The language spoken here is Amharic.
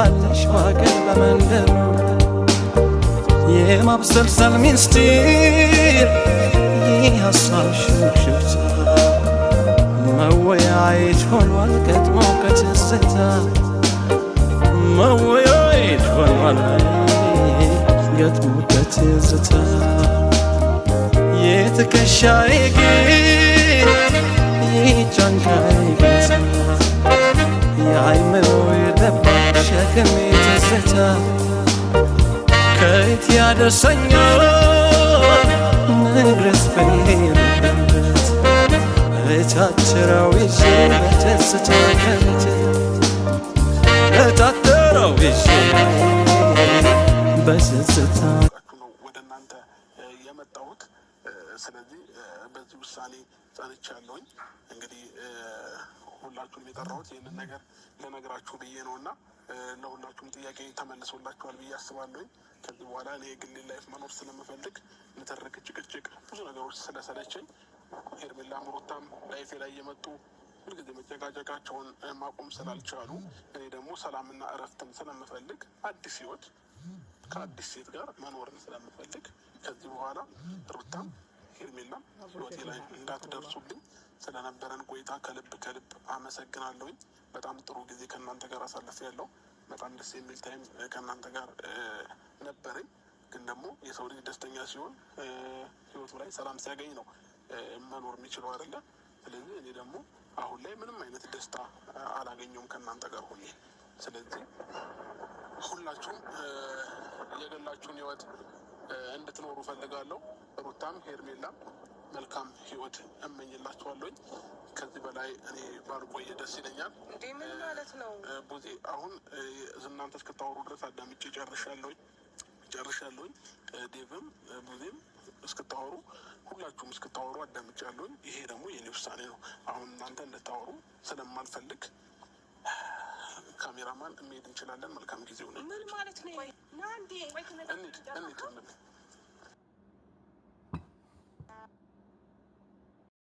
ትኖራለሽ በአገር በመንደሩ። የማብሰልሰል ሚስጢር የሀሳብ ሹክሹክታ መወያየት ሆኗል ገጥሞ ከትዝታ፣ መወያየት ሆኗል ገጥሞ ከትዝታ። የትከሻዬ ግን የጫንቃዬ ጌታ፣ የአይምሮ የደባ ሸክሜ ትዝታ ከየት ያደርሰኛል ንግረስ በሄድበት እታትረው ይዤ በትዝታ ከቤት፣ እታትረው ይዤ በትዝታ ነው ወደ እናንተ የመጣሁት። ስለዚህ በዚህ ውሳኔ ጸንቻለሁኝ። እንግዲህ ሁላችሁም የጠራሁት ይህንን ነገር ልነግራችሁ ብዬ ነው እና ለሁላችሁም ጥያቄ ተመልሶላችኋል ብዬ አስባለሁኝ። ከዚህ በኋላ እኔ የግሌ life መኖር ስለምፈልግ፣ ንትርክ፣ ጭቅጭቅ፣ ብዙ ነገሮች ስለሰለቸኝ፣ ሄርሜላም ሩታም life ኤ ላይ የመጡ ሁልጊዜ መጨቃጨቃቸውን ማቆም ስላልቻሉ፣ እኔ ደግሞ ሰላምና እረፍትን ስለምፈልግ፣ አዲስ ህይወት ከአዲስ ሴት ጋር መኖርን ስለምፈልግ፣ ከዚህ በኋላ ሩታም ሄርሜላም ህይወቴ ላይ እንዳትደርሱብኝ። ስለነበረን ቆይታ ከልብ ከልብ አመሰግናለሁኝ። በጣም ጥሩ ጊዜ ከእናንተ ጋር አሳልፌያለሁ። በጣም ደስ የሚል time ከእናንተ ጋር ነበረኝ። ግን ደግሞ የሰው ልጅ ደስተኛ ሲሆን፣ ህይወቱ ላይ ሰላም ሲያገኝ ነው መኖር የሚችለው፣ አይደለ? ስለዚህ እኔ ደግሞ አሁን ላይ ምንም አይነት ደስታ አላገኘውም ከእናንተ ጋር ሆኜ። ስለዚህ ሁላችሁም የግላችሁን ህይወት እንድትኖሩ ፈልጋለሁ። ሩታም ሄርሜላም መልካም ህይወት እመኝላችኋለሁኝ። ከዚህ በላይ እኔ ባልቆየ ደስ ይለኛል። እንዴ፣ ምን ማለት ነው? ቡዜ፣ አሁን እናንተ እስክታወሩ ድረስ አዳምጬ ጨርሻለሁኝ ጨርሻለሁኝ። ዴቭም ቡዜም እስክታወሩ፣ ሁላችሁም እስክታወሩ አዳምጫለሁኝ። ይሄ ደግሞ የኔ ውሳኔ ነው። አሁን እናንተ እንድታወሩ ስለማልፈልግ ካሜራማን መሄድ እንችላለን። መልካም ጊዜ ሆነ። ምን ማለት ነው? ና እንዴ። እንሂድ እንሂድ ወንድሜ።